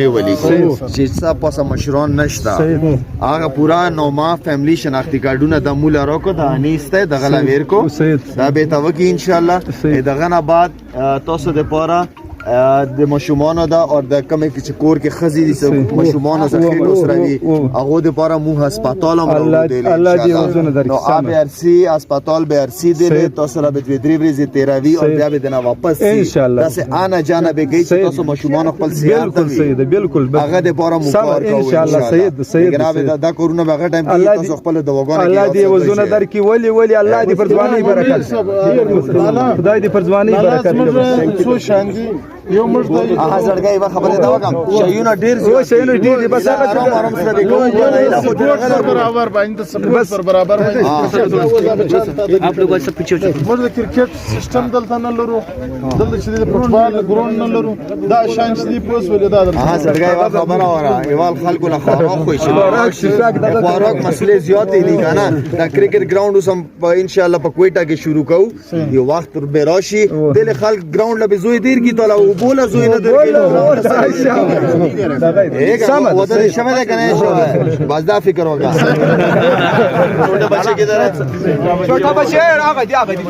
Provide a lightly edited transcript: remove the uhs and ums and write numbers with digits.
ولیکو چې څه پاسه مشران نشته، هغه پورا نوما فیملی شناختی کارډونه د مولا روکو د انیسته د غلا ویر کو دا به تا وکی ان شاء الله. دغه نه بعد تاسو د پاره د مشومانو دا او د کمې چې کور کې خزي دي، مشومانو سره خېټو سره وي، هغه د پاره مو هسپتال هم الله الله دې وزونه درکړي. نو آب ارسی هسپتال به ارسی دی، تاسو سره به دوه درې ورځې تیراوي او بیا به دنا واپس ان شاء الله. داسې انا جانا به گئی چې تاسو مشومانو خپل سیار بالکل صحیح ده، بالکل. هغه د پاره مو کار کوو. ان شاء الله. صحیح ده، صحیح ده. دا کورونه به هغه ټایم کې تاسو خپل دواګانو کې الله دې وزونه درکړي. ولی ولی الله دې پر ځواني برکت، خدای دې پر ځواني برکت. څو شان دي یو موږ ته هغه زړګي به خبره دا وکم، شیونه ډیر زیات شیونه ډیر دي، بس هغه آرام آرام سره به کوم. سپورټ برابر باندې، سپورټ پر برابر باندې. آپ لوگ سب پیچھے. موږ د کرکټ سیستم دلته نه لرو، دلته چې د فوټبال ګراوند نه لرو، دا شان چې دی پوس ولې دا دلته. ها زړګي وا خبره وره، ایوال خلکو له خوراک خو شي، خوراک مسلې زیات دي کنه. دا کرکټ ګراوند اوس هم ان شاء الله په کوټه کې شروع کوو، یو وخت به راشي دل خلک ګراوند له زوی دیر کی تلا او بوله زوی نه درکې. وده شوه ده کنه شوه، بس دا فکر وکړه. چھوٹا بچے کدھر ہے؟ چھوٹا بچے هغه دی، هغه دی.